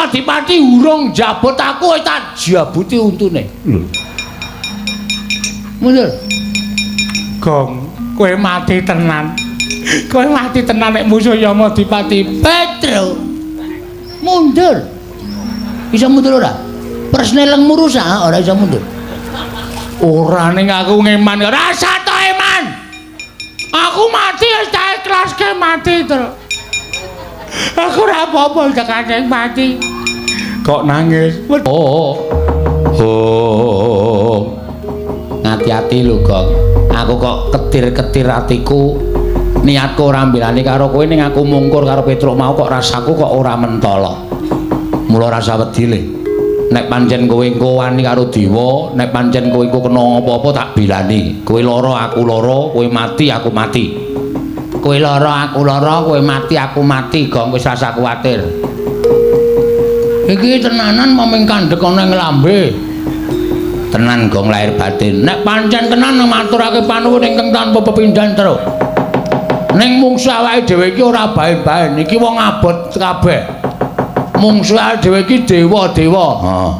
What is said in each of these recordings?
Yamadipati urung njabut aku wis tak jabuti untune. Lho. Mundur. Gong, kowe mati tenan. Kowe mati tenan nek musuh Yamadipati. Petro. Mundur. Bisa mundur ora? Persnelengmu rusak ora iso mundur. Ora ning aku ngeman Rasa to eman. Aku mati wis tak ikhlaske mati, Tru. Aku ora apa-apa tekane mati. Kok nangis? Oh. Oh. Ngati-ati lho, Gong. Aku kok ketir-ketir atiku. Niatku ora mbelani karo kowe ning aku mungkur karo Petruk mau kok rasaku kok ora mentala. Mula rasa wedi le. Nek pancen kowe engko wani karo dewa, nek pancen kowe engko kena apa-apa tak belani. Kowe lara aku lara, kowe mati aku mati. Kowe lara aku lara, kowe mati aku mati, Gong, wis rasa kuwatir. Iki tenanan moming kandhek ana ing lambe. Tenan Gong lahir batin. Nek pancen tenan maturake panuwun ingkang tanpa pepindhan, Truk. Ning mungsu awake dhewe iki ora baen-baen, iki wong abot kabeh. Mungsu awake dhewe iki dewa-dewa. Heeh.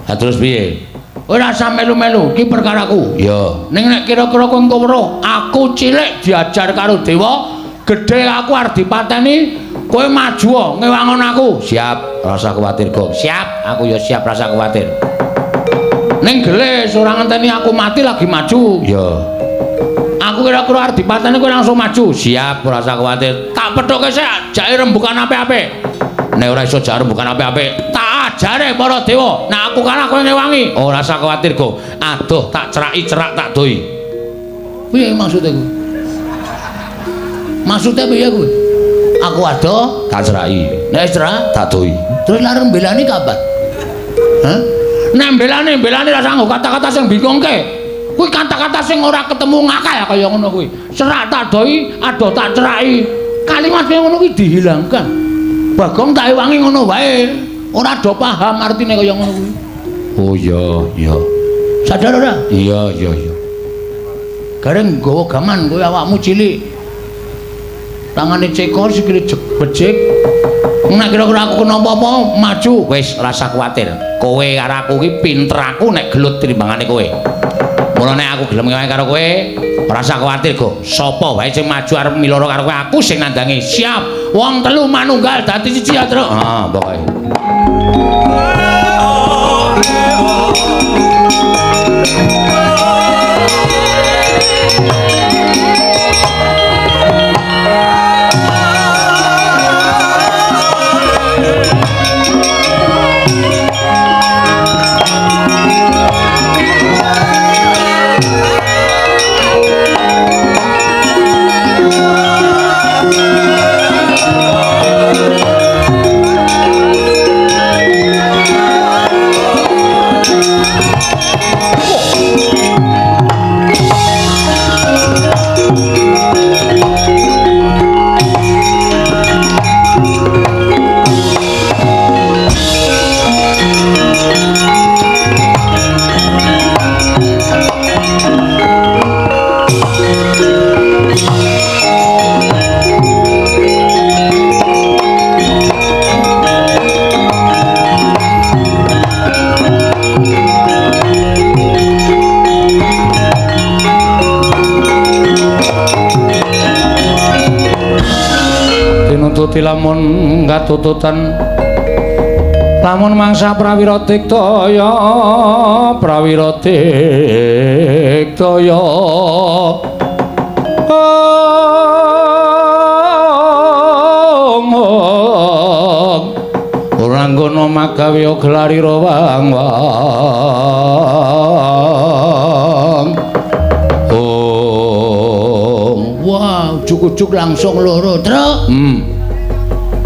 Ha terus piye? Ora usah melu-melu, iki perkaraku. Ya. Ning nek kira-kira kowe engko weruh, aku cilik diajar karo dewa, gedhe aku arep dipateni, kowe maju ngewangon aku. Siap, rasa kuwatir, Gong. Siap, aku ya siap rasa kuwatir. Ning gelis ora ngenteni aku mati lagi maju. Ya. Aku kira-kira arep dipateni kowe langsung maju. Siap, ora usah kuwatir. Tak pethuke sik, jake rembukan apik-apik. Nek ora iso jak rembukan apik-apik, tak ajare para dewa. Nek aku kalah kowe ngewangi. Ora usah kuwatir, Go. Aduh, tak ceraki cerak tak doi. Piye maksude kuwi? Maksude piye kuwi? Aku adoh, tak ceraki. Nek cerak, tak doi. Terus lareng mbelani kapan? Hah? Nek mbelani rasa nggo kata-kata sing bingungke. Kuwi kata-kata sing ora ketemu ngakal kaya ngono kuwi. Cerak tak doi, adoh tak ceraki. Kalimat kaya ngono kuwi dihilangkan. Bagong tak ewangi ngono wae. Ora do paham artine kaya ngono kuwi. Oh iya, iya. Sadar ora? Iya, iya, iya. Gareng nggawa gaman kowe awakmu cilik. Tangane cekor sikile becik. Nek kira-kira aku kena apa-apa, maju. Wis rasa kuwatir. Kowe karo aku iki pinter aku nek gelut timbangane kowe. Mula nek aku gelem ngewangi karo kowe, ora usah kuwatir, Go. Sapa wae sing maju arep miloro karo kowe, aku sing nandangi. Siap. Wong telu manunggal dadi siji ya, Truk. Heeh, pokoke. Tinututi lamun katututan lamun mangsa prawira diktaya prawira diktaya ora nggono magawe gelarira wang wang. Oh, wah, ujug-ujug langsung loro, Truk.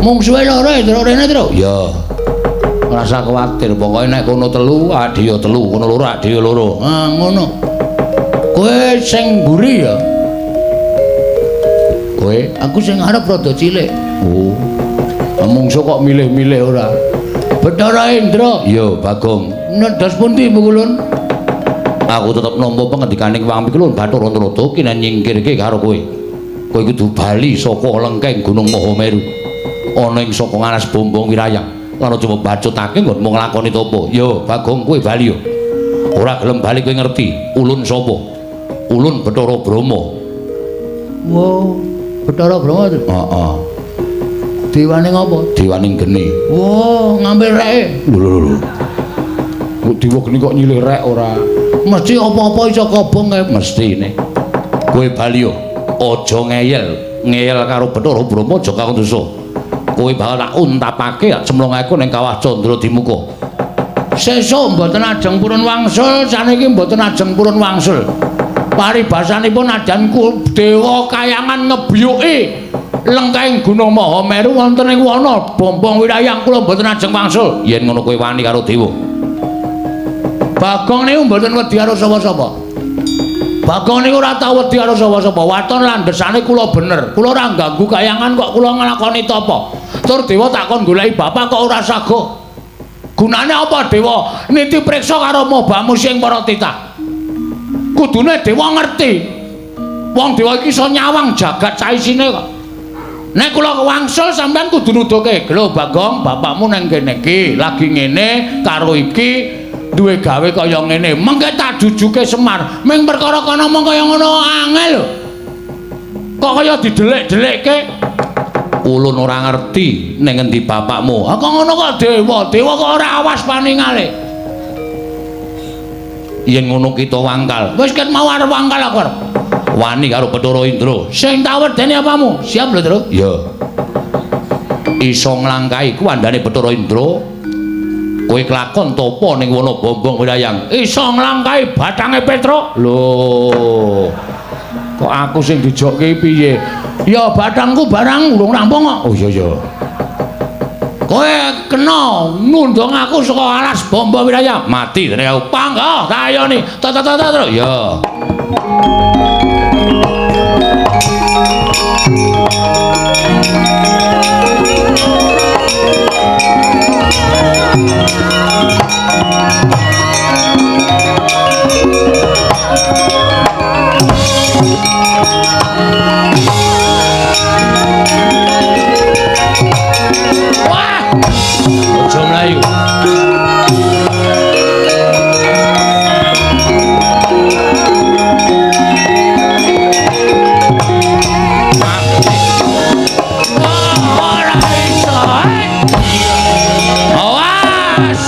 Mungsuhe loro ya, Truk, rene, Truk. Ya. Ora usah kuwatir, pokoke nek kono telu, adhi ya telu, kono loro, adhi ya loro. Ah, ngono. Kowe sing mburi ya. Kowe, aku sing arep rada cilik. Oh. Mungsuh kok milih-milih ora. Bathara Indra. Iya, Bagong. Nedos pundi Pukulun? Aku tetep nampa pengendikaning Wang Pikulun Bathara Antarada kinen nyingkirke karo kowe. Kowe kudu bali saka lengkeng Gunung Mahameru. Ana ing saka ngaras Bombong Wirayang. Lan aja mbacutake nggonmu nglakoni tapa. Yo, Bagong kowe bali yo. Ora gelem bali kowe ngerti ulun sapa? Ulun Bathara Brahma. Wo, Bathara Brahma to? Heeh. Dewane ngopo? Dewane geni. Wo, ngambil reke. Lho lho lho. Kok dewa geni kok nyilih rek ora? Mesti apa-apa iso kobong kae. Mestine. Kowe bali yo. Aja ngeyel, ngeyel karo Bathara Brahma aja kakung dosa. Kowe bakal tak untapake cemlungake ning kawah Candra Dimuka. Sesuk mboten ajeng purun wangsul, saniki mboten ajeng purun wangsul. Paribasanipun ajan dewa kayangan ngebyuki lengkahing Gunung Mahameru wonten ing wana Bombong Wirayang kula mboten ajeng wangsul. Yen ngono kowe wani karo dewa. Bagong niku mboten wedi karo sapa-sapa. Bagong niku ora tau wedi karo sapa-sapa. Waton landhesane kula bener. Kula ora ngganggu kayangan kok kula nglakoni tapa. Tur dewa takon goleki bapak kok ora sago. Gunane apa dewa niti priksa karo mobamu sing para titah? Kudune dewa ngerti. Wong dewa iki iso nyawang jagat saisine kok. Nek kula wangsul sampean kudu nuduhke, "Lho Bagong, bapakmu nang kene iki lagi ngene karo iki duwe gawe kaya ngene." Mengke tak jujuke Semar. Ming perkara kono mung kaya ngono angel lho. Kok kaya didelik-delikke? Ulun ora ngerti ning ngendi bapakmu. Ha kok ngono kok dewa, dewa kok ora awas paningale. Yen ngono kita wangkal. Wis ket mau arep wangkal aku arep. Wani karo Bathara Indra. Sing tak wedeni apamu? Siap lho, Tru. Ya. Iso nglangkahi kuwandane Bathara Indra. Kowe kelakon tapa ning wana Bombong Wirayang. Iso nglangkahi batange Petruk. Lho. Kok aku sing dijokke piye? Ya batangku barang urung rampung kok. Oh iya iya. Kowe kena nundung aku saka alas Bombong Wirayang. Mati dene aku. Panggah tayoni. Ta ta ta ta. Ya. Wah, aja mlayu. Ora iso. Awas.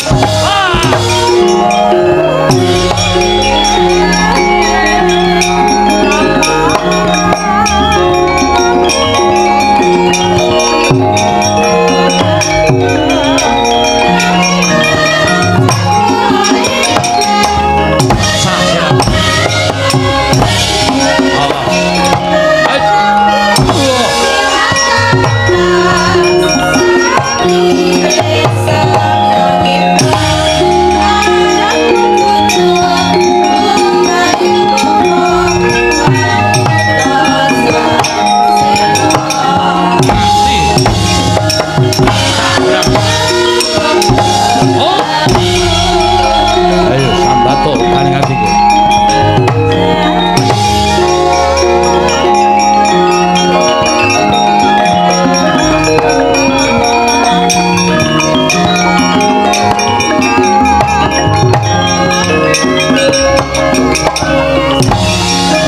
Ayo sambato paling atiku.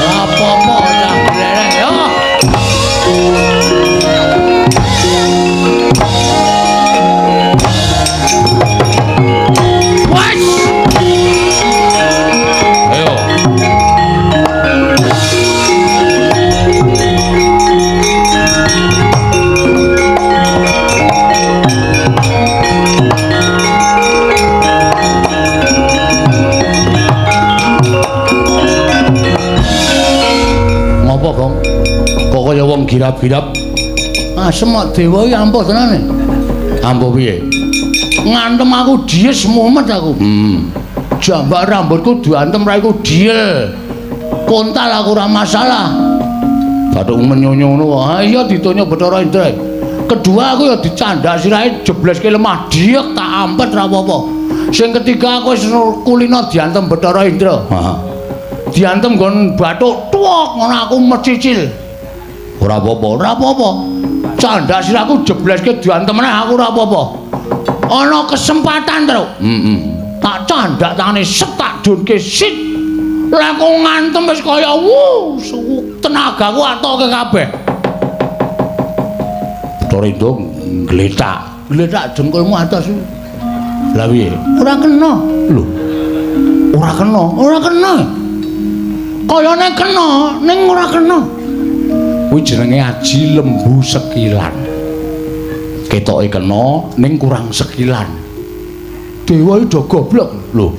Apa-apa cah glereng yo. Wes. Ayo. Ngopo, Gong? Kok kaya wong girap-girap? Asem kok dewa iki ampuh tenane. Ampuh piye? Ngantem aku dies mumet aku. Jambak rambutku diantem raiku diel. Kontal aku ora masalah. Bathuk menyonyo ngono kok. Ha iya ditonyo Bathara Indra. Kedua aku ya dicandak sirahe jebleske lemah diek tak ampet ra apa-apa. Sing ketiga aku wis kulino diantem Bathara Indra. Heeh. Diantem nggon bathuk tuwek ngono aku mecicil. Ora apa-apa. Ora apa-apa. Candak sirahku jebleske diantem meneh aku ora apa-apa. Ana kesempatan, Truk. Heeh. Tak candhak tangane set tak dunke sit. Lah kok ngantem wis kaya wuh, tenagaku atoke kabeh. Bathara Indra ngletak. Ngletak dengkulmu atas. Lah piye? Ora kena. Lho. Ora kena, ora kena. Kayane kena, ning ora kena. Kuwi jenenge aji lembu sekilan. Ketoke kena ning kurang sekilan. Dewa iki do goblok. Lho.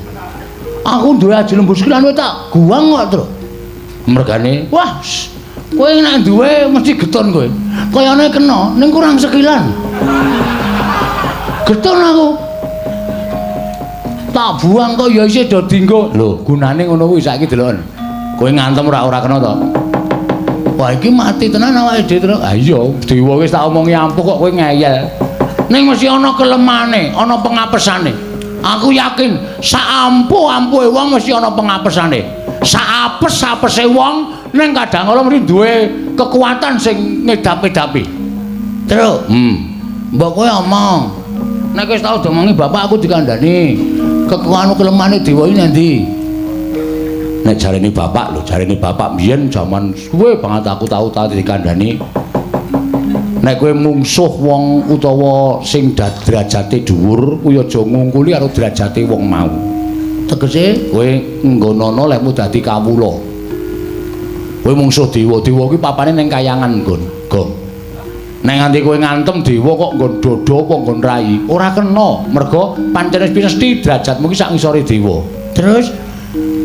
Aku duwe aji lembu sekilan kowe tak guwang kok, Truk. Mergane, wah, kowe nek duwe mesti geton kowe. Kayane kena ning kurang sekilan. Geton aku. Tak buang kok ya isih do dinggo. Lho, gunane ngono kuwi saiki deloken. Kowe ngantem ora kena to? Wah, iki mati tenan awake dhewe, Truk. Ha iya, dewa wis tak omongi ampuh kok kowe ngeyel. Ning mesti ana kelemane, ana pengapesane. Aku yakin sak ampuh-ampuhe wong mesti ana pengapesane. Sak apes-apese wong ning kadang kala mesti duwe kekuatan sing ngedap-edapi. Truk. Mbok kowe omong. Nek wis tau diomongi bapak aku dikandhani. Kekuatan kelemane dewa iki ngendi? Nek jarene bapak lho, jarene bapak biyen jaman suwe banget aku tau dikandhani. Nek kowe mungsuh wong utawa sing derajate dhuwur, kuwi aja ngungkuli karo derajate wong mau. Tegese kowe nggonono lehmu dadi kawula. Kowe mungsuh dewa, dewa kuwi papane ning kayangan nggon, Gong. Nek nganti kowe ngantem dewa kok nggon dada apa nggon rai, ora kena, mergo pancen wis mesti derajatmu ki sak ngisore dewa. Terus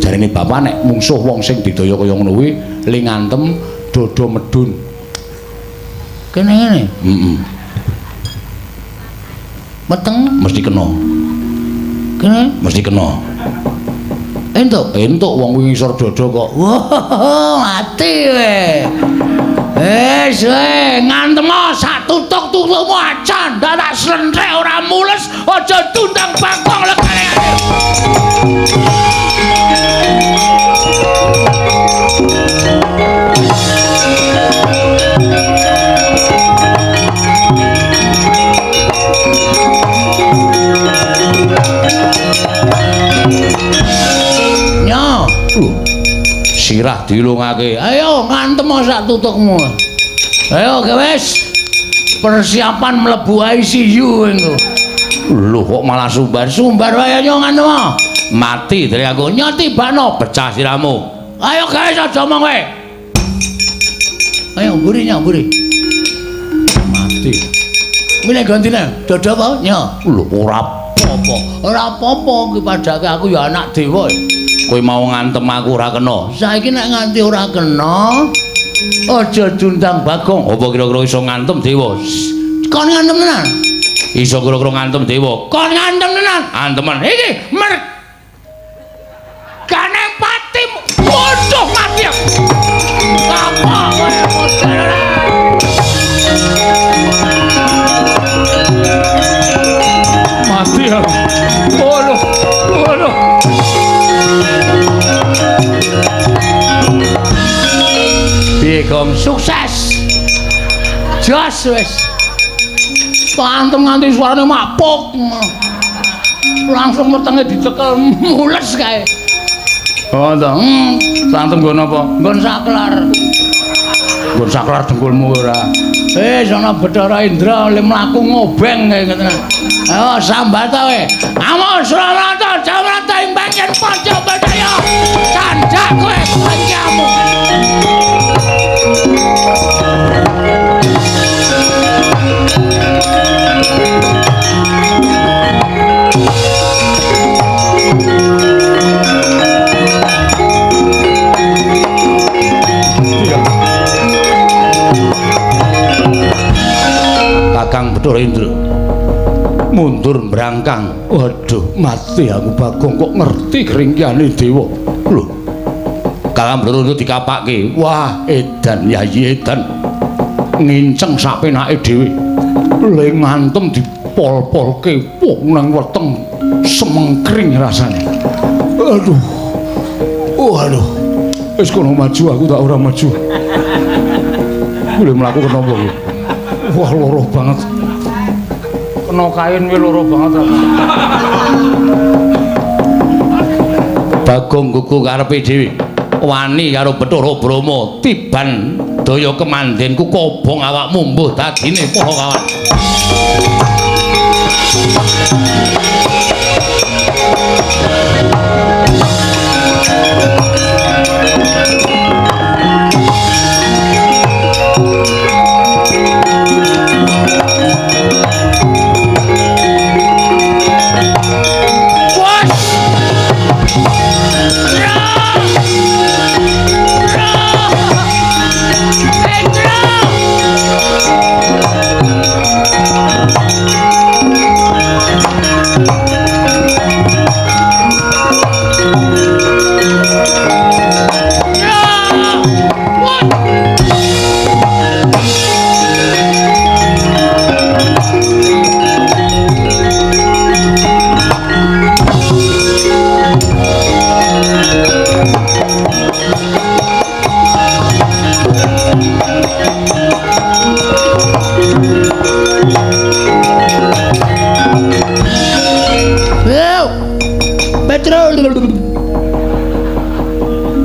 jarene bapak nek mungsuh wong sing didaya kaya ngono kuwi le ngantem dada medun. Kene ngene. Heeh. Meteng mesti kena. Kene mesti kena. Entuk, entuk wong kuwi ngisor dada kok. Wah, mati kowe. Wis kowe ngantem sak tutuk-tutukmu aja ndak tak slentrek ora mules, aja tundang bangkong legane. Nyo, sirah dilungake. Ayo ngantem sak tutukmu. Ayo wis. Persiapan mlebu ICU engko. Lho kok malah sumbar. Sumbar wae nyo ngantem. Mati dari aku. Nyo tibano pecah sirahmu. Ayo guys aja omong kowe. Ayo mburi nyo mburi. Mati. Milih gantine. Dodo apa nyo? Lho ora apa-apa. Ora apa-apa iki padake aku ya anak dewa. Kowe mau ngantem aku ora kena. Saiki nek nganti ora kena, aja diundang Bagong. Apa kira-kira iso ngantem dewa? Kon ngantem tenan? Iso kira-kira ngantem dewa. Kon ngantem tenan? Antemen. Iki mergane patimu. Bodoh mati aku. Apa kowe model ora? Mati aku. Waduh. Waduh. Piye Gong? Sukses. Jos wis. Pantem nganti suarane mapuk. Langsung wetenge dicekel mules kae. Oh to. Santem nggon apa? Nggon saklar. Nggon saklar dengkulmu ora. Wis ana Bathara Indra le mlaku ngobeng kae ngene. Ayo sambat kowe. Amo Suramarta Jamarta ing bagian Panca Badaya. Candhak kowe kancamu. Kakang Bathara Indra mundur mbrangkang. Waduh, mati aku Bagong kok ngerti keringkihane dewa. Lho. Kakang Bathara Indra dikapake. Wah, edan yayi edan. Nginceng sak penake dhewe. Le ngantem dipol-polke wong nang weteng semengkring rasane. Aduh. Waduh. Wis kono maju aku tak ora maju. Boleh mlaku kenapa kowe? Wah, loro banget. Kena kain kuwi loro banget aku. Bagong gugu karepe dhewe. Wani karo Bathara Brahma tiban daya kemandenku kobong awakmu mbuh dadine para kawan.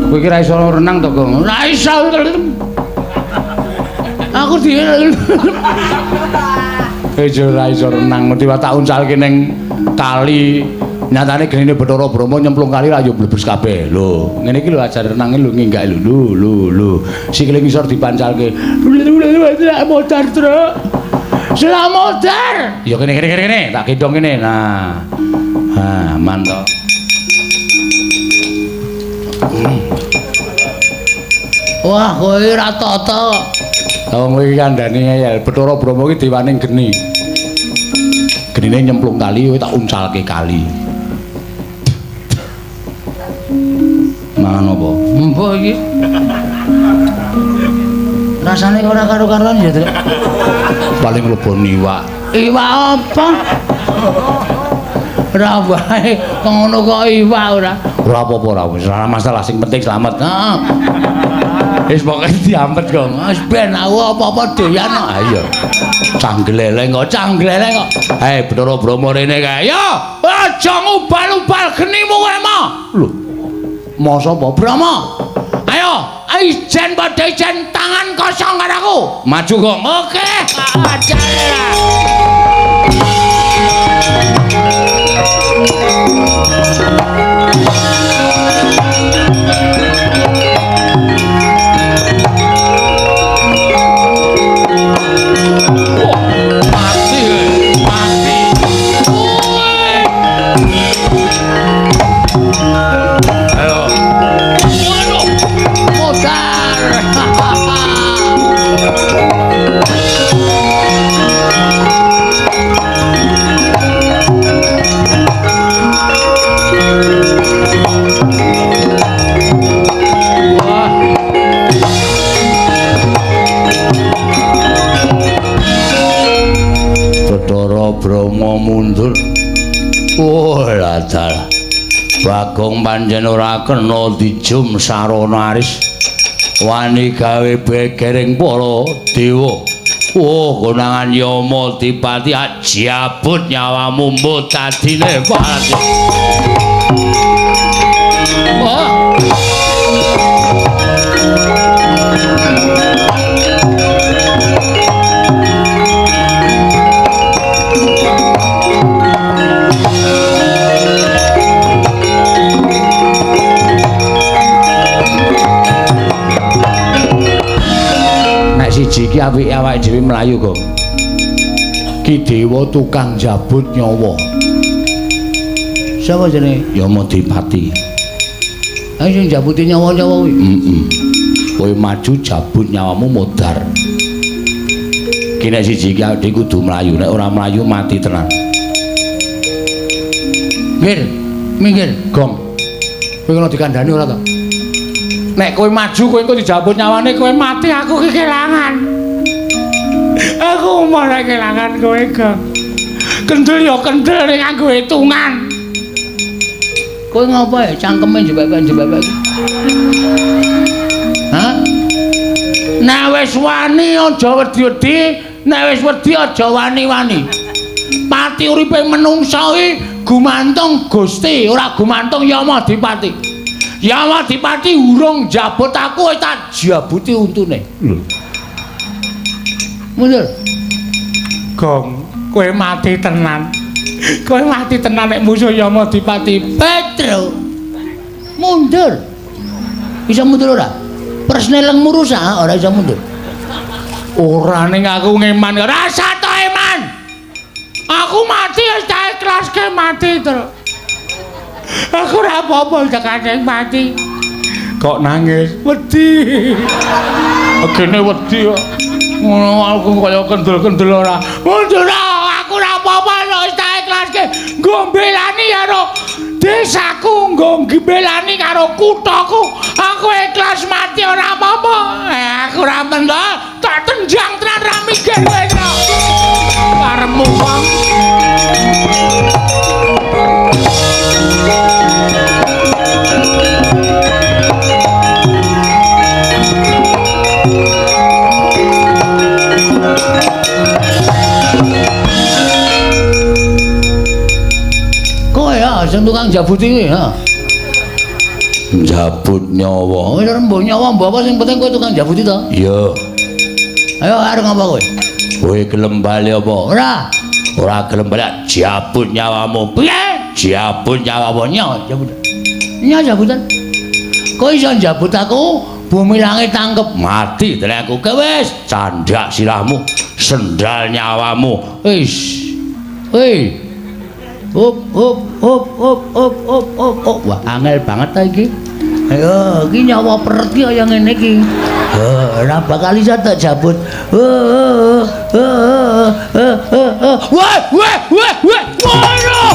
Kowe iki ra iso renang to, Gong? Ora iso. Aku dhewe. Ora iso renang, mesti tak uncalke ning kali. Nyatane genine Bathara Brahma nyemplung kali ra yo mlebes kabeh. Lho, ngene iki lho ajar renange lho nginggak lho. Lho lho lho. Sikile ngisor dipancalke. Modar, Truk. Selamat. Ya kene kene kene, tak gendong kene. Nah. Ha, mantap. Wah, kowe ora tata. Lah wong kowe iki kandhane ngeyel. Bathara Brahma iki dewaning geni. Genine nyemplung kali, kowe tak uncalke kali. Mangan apa? Mbah iki. Rasane ora karo-karuan ya, Truk. Paling lebon iwak. Iwak apa? Ora wae, ngono kok iwak ora. Ora apa-apa ora wis, ora masalah, sing penting slamet. Heeh. Wis pokoke diampet kok. Wis ben aku apa-apa doyan kok. Ha iya. Canggleleng kok, canggleleng kok. Hei Bathara Brahma rene kae. Yo, aja ngubal-ubal genimu kowe mo. Lho. Masa apa Brahma? Ayo, ijen padha ijen tangan kosong karo aku. Maju kok. Oke. Ajare lah. Bathara Brahma mundur. Oh, dalah. Bagong pancen ora kena dijum sarana aris. Wani gawe begering para dewa. Oh, konangan Yama Dipati ajabut nyawamu mbut dadine pati. Oh. Nek siji iki apike awake dhewe mlayu, Gong. Ki dewa tukang jabut nyawa. Sapa jenenge? Yama Dipati. Ayo sing jabuti nyawa-nyawa kuwi. Heeh. Kowe maju jabut nyawamu modar. Ki nek siji iki awake dhewe kudu mlayu, nek ora mlayu mati tenan. Minggir, minggir, Gong. Kowe kena dikandhani ora to? Nek kowe maju kowe engko dijabut nyawane kowe mati, aku ki kelangan. Aku malah kelangan kowe, Gong. Kendel ya kendel ning nganggo hitungan. Kowe ngopo ya cangkeme jebak-jebak? Hah? Nek wis wani aja wedi-wedi, nek wis wedi aja wani-wani. Pati uripe menungsa iki gumantung Gusti, ora gumantung Yama Dipati. Yama Dipati urung njabut aku wis tak jabuti untune. Lho. Mundur. Gong, kowe mati tenan. Kowe mati tenan nek musuh Yama Dipati. Petro. Mundur. Bisa mundur ora? Persne lengmu rusak, ora iso mundur. Ora ning aku ngeman. Rasa to eman. Aku mati wis tak ikhlaske mati, Tru. Aku ora apa-apa tekane mati. Kok nangis? Wedi. Gene wedi kok. Ngono aku kaya kendel-kendel ora. Mundur aku ora apa-apa wis tak ikhlaske. Nggo mbelani karo desaku, nggo mbelani karo kuthaku. Aku ikhlas mati ora apa-apa. Aku ora mendol, tak tenjang tenan ra mikir kowe, Tru. Karepmu wong. Kowe ya sing tukang jabuti kuwi, ha. Njabut nyawa. Wis ora mbuh nyawa mbok apa sing penting kowe tukang jabuti to? Iya. Ayo arep ngapa kowe? Kowe gelem bali apa? Ora. Ora gelem bali jabut nyawamu. Piye? Jabut nyawamu. Nyawa jabut. Nyawa jabutan. Kowe iso njabut aku, bumi langit tangkep mati tenan aku. Kowe wis candhak sirahmu, sendal nyawamu. Wis. Hei. Hop hop hop hop hop hop hop hop. Wah, angel banget ta iki. Ayo, iki nyawa peret ki kaya ngene iki. Ora bakal iso tak jabut. Wah, wah, wah, wah. Waduh. Waduh.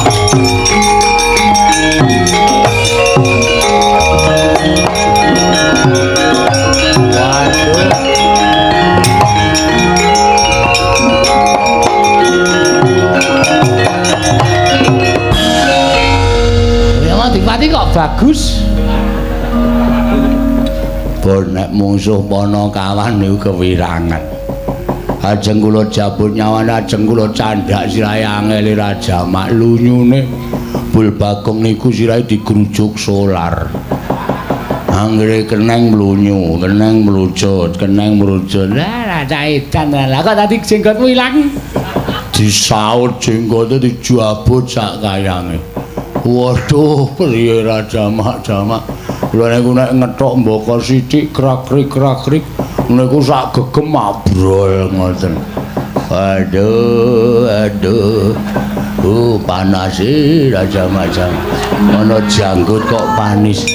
Yama Dipati kok bagus. Bon nek mungsuh Panakawan niku kewirangan. Ajeng kula jabut nyawane, ajeng kula candhak sirahe angele Raja Mak lunyune. Bul Bagong niku sirahe digrujuk solar. Anggere keneng mlunyu, keneng mlucut, keneng mlucut. Lah, cah edan lah kok tadi jenggotmu ilang. Disaut jenggote dijabut sak kayange. Waduh, priye Raja Mak jamak. Kula niku nek ngethok mbaka sithik krak-krik-krak-krik niku sak gegem abrol ngoten. Aduh, aduh. Panas e Raja Macam. Ana janggut kok panis.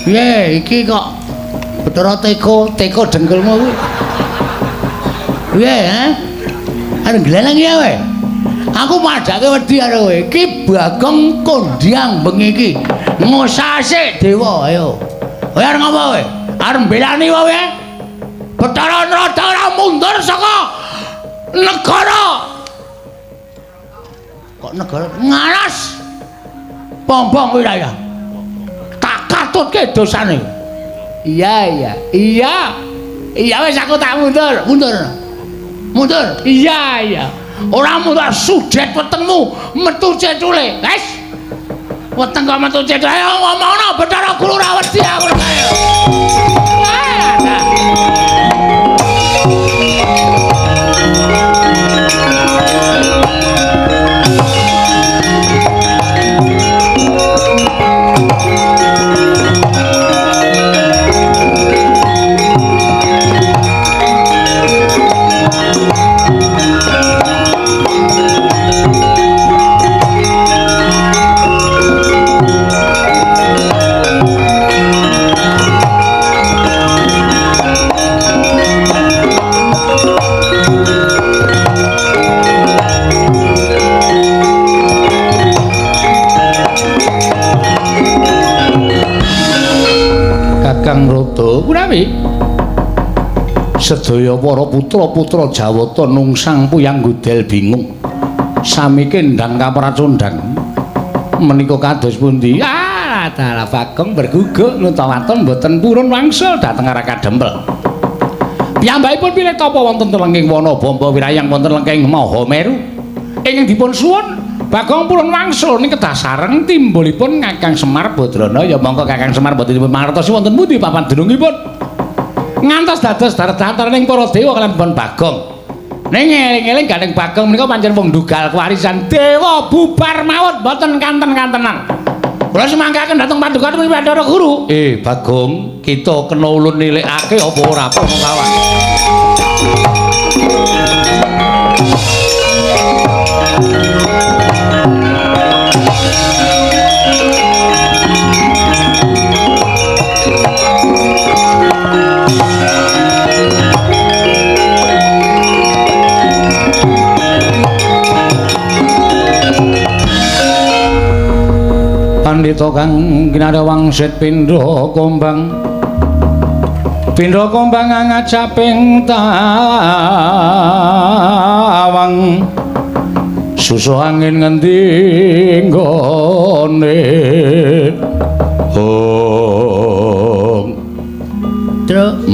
Piye iki kok Bathara teko, teko dengkulmu kuwi. Piye, ha? Arep gleleng ya kowe? Aku padhake wedi karo kowe. Iki Bagong kondhang bengi iki. Ngosase dewa, ayo. Kowe arep ngapa kowe? Arep mbelani kowe? Bathara Narada ora mundur saka negara. Kok negara ngaras? Pompong wilayah. Tak katutke dosane. Iya, iya. Iya. Iya wis aku tak mundur. Mundur. Mundur. Iya, iya. Ora mundur sudet wetengmu metu cecule. Wis. Weteng kok metu cecule. Ayo ngomongno Bathara Guru ora wedi aku ayo. Kakang Rada kunawi sedaya para putra-putra Jawata nungsang puyang gudel bingung sami kendang kapracondang menika kados pundi? Ah, dalah Bagong berguguk nutawaton mboten purun wangsul dhateng Raka Dempel. Piyambakipun pilih tapa wonten telenging wana Bamba Wirayang wonten lengking Mahameru. Ingkang dipun suwun Bagong purun wangsul ning kedah sareng timbulipun Kakang Semar Badrana. Ya monggo Kakang Semar boten dipun mangertosi wonten pundi papan dunungipun. Ngantos dados darat-dataraning para dewa kaliyan pun Bagong. Ning eling-eling gandeng Bagong menika pancen wong ndugal kewarisan dewa bubar mawon boten kanten-kantenan. Kula semangkaken dhateng paduka Bathara Guru. Bagong, kita kena ulun nilikake apa ora apa kawan. Pandhita kang kinarya wangsit pindha kombang. Pindha kombang ngajaping tawang. Susu angin ngendi nggone. Ong. Truk.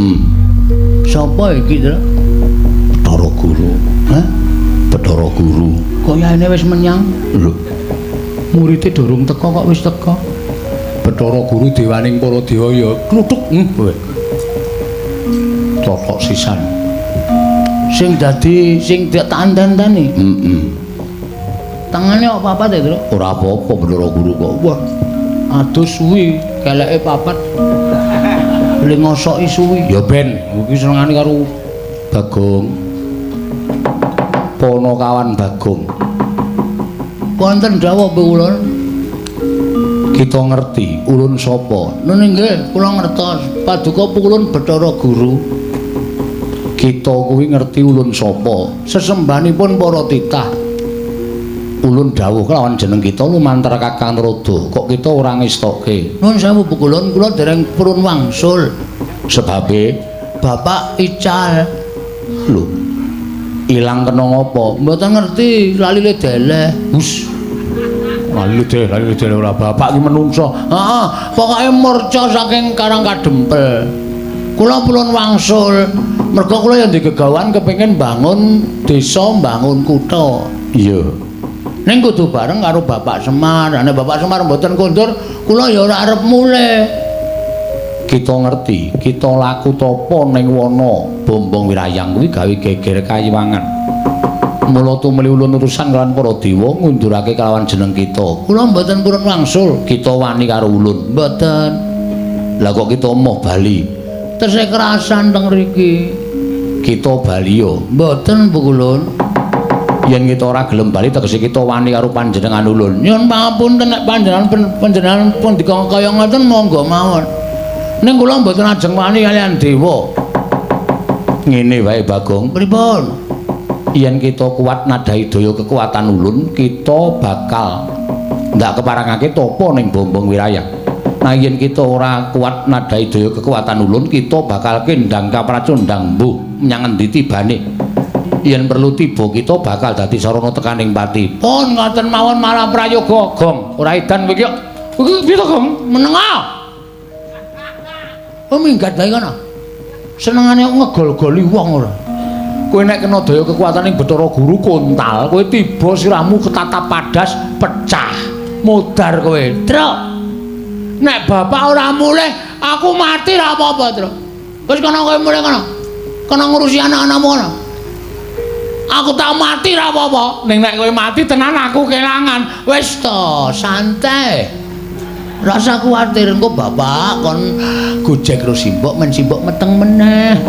Sapa iki, Truk? Bathara Guru. Hah? Bathara Guru. Kayane wis menyang. Lho. Murite durung teka kok wis teka. Bathara Guru dewaning para dewa ya kluthuk kowe. Totok sisan. Sing dadi sing tak anten-anteni. Heeh. Tangane kok papat ya, Truk? Ora apa-apa Bathara Guru kok. Wah. Aduh suwi, keleke papat. Le ngosoki suwi. Ya ben, iki senengane karo Bagong. Ponokawan Bagong. Wonten dawuh kula. Kita ngerti ulun sapa? Nun nggih, kula ngertos. Paduka ulun Bathara Guru. Kita kuwi ngerti ulun sapa? Sesembahanipun para titah. Ulun dawuh kelawan jeneng kita lumantar Kakang Rodo. Kok kita ora ngestoke? Nun sewu ulun, kula dereng purun wangsul. Sebabe Bapak ical. Lho. Ilang kena ngopo? Mboten ngerti, lalile deleh. Hus. Lali deleh ora bapak iki menungso. Heeh, pokoke murca saking Karang Kadempel. Kula purun wangsul. Mergo kula ya ndek gegawan kepengin bangun desa, bangun kutha. Iya. Ning kudu bareng karo Bapak Semar. Nek Bapak Semar mboten kondur, kula ya ora arep mulih. Kita ngerti, kita laku tapa ning wana Bombong Wirayang kuwi gawe geger kayiwangan. Mula tumuli ulun urusan kelawan para dewa ngundurake kelawan jeneng kita. Kula mboten purun wangsul. Kita wani karo ulun. Mboten. Lah kok kita moh bali? Tesih kerasan teng mriki. Kita bali yo. Mboten Bu Kulun. Yen kita ora gelem bali tegese kita wani karo panjenengan ulun. Nyuwun pangapunten nek panjenengan pun dikon kaya ngoten monggo mawon. Ning kula mboten ajeng wani kaliyan dewa. Ngene wae Bagong. Pripun? Yen kita kuat nadhahi daya kekuatan ulun, kita bakal ndak keparangake tapa ning Bombong Wirayang. Nah yen kita ora kuat nadhahi daya kekuatan ulun, kita bakal kendang kapracundang mbuh menyang endi tibane. Yen perlu tiba kita bakal dadi sarana tekaning pati. Pun ngoten mawon malah prayoga, Gong. Ora edan kowe iki. Kowe piye to, Gong? Menenga. Oh minggat bae kono. Senengane ngegol-goli wong ora. Kowe nek kena daya kekuatane Bathara Guru kontal, kowe tiba sirahmu ketatap padas pecah. Modar kowe. Truk. Nek bapak ora mulih, aku mati ra apa-apa, Truk. Wis kono kowe mulih kono. Kono ngurusi anak-anakmu kono. Aku tak mati ra apa-apa. Ning nek kowe mati tenan aku kelangan. Wis to, santai. Rasa kuwatir engko bapak kon gojek karo simbok men simbok meteng meneh.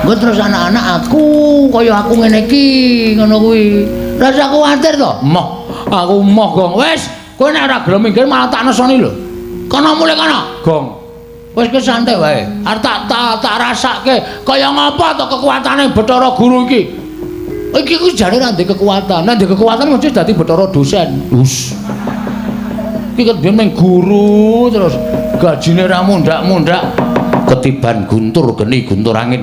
Engko terus anak-anak aku kaya aku ngene iki ngono kuwi. Rasa kuwatir to? Moh, aku moh, Gong. Wis, kowe nek ora gelem minggir malah tak nesoni lho. Kono mulih kono. Gong. Wis ke santai wae. Arep tak rasake kaya ngapa to kekuatane Bathara Guru iki. Iki ku jane ora ndek kekuatan. Nek ndek kekuatan mesti dadi Bathara dosen. Hus. Iki kan biyen mung guru terus gajine ra mundhak-mundhak. Ketiban guntur geni guntur angin.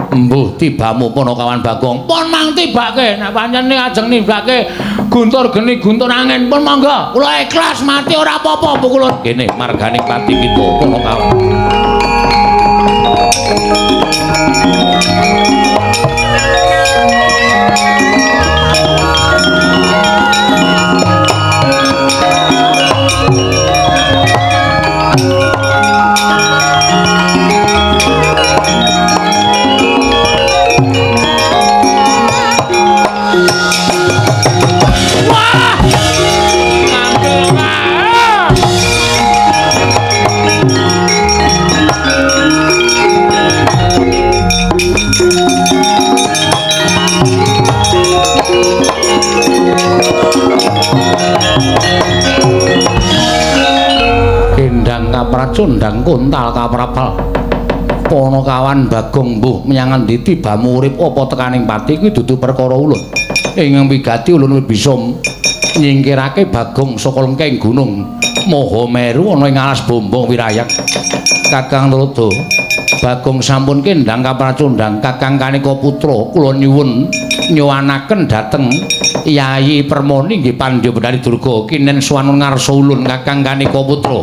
Mbuh tibamu Ponokawan Bagong. Pun mang tibake nek pancen ajeng nibake guntur geni guntur angin pun monggo. Kula ikhlas mati ora apa-apa Bu kula. Kene margane pati kita Ponokawan. Kendang kapracundang kuntal kaprapal Ponokawan Bagong mbuh menyang endi tibamu urip apa tekaning pati kuwi dudu perkara ulun. Ing wigati ulun bisa nyingkirake Bagong saka lengking gunung Mahameru ana ing alas Bombong Wirayak. Kakang Narada, Bagong sampun kendang kapracundang Kakang Kanika Putra kula nyuwun nyuwanaken dhateng Yayi Permoni nggih Pandya Bendari Durga kinen swanun ngarsa ulun Kakang Kanika Putra.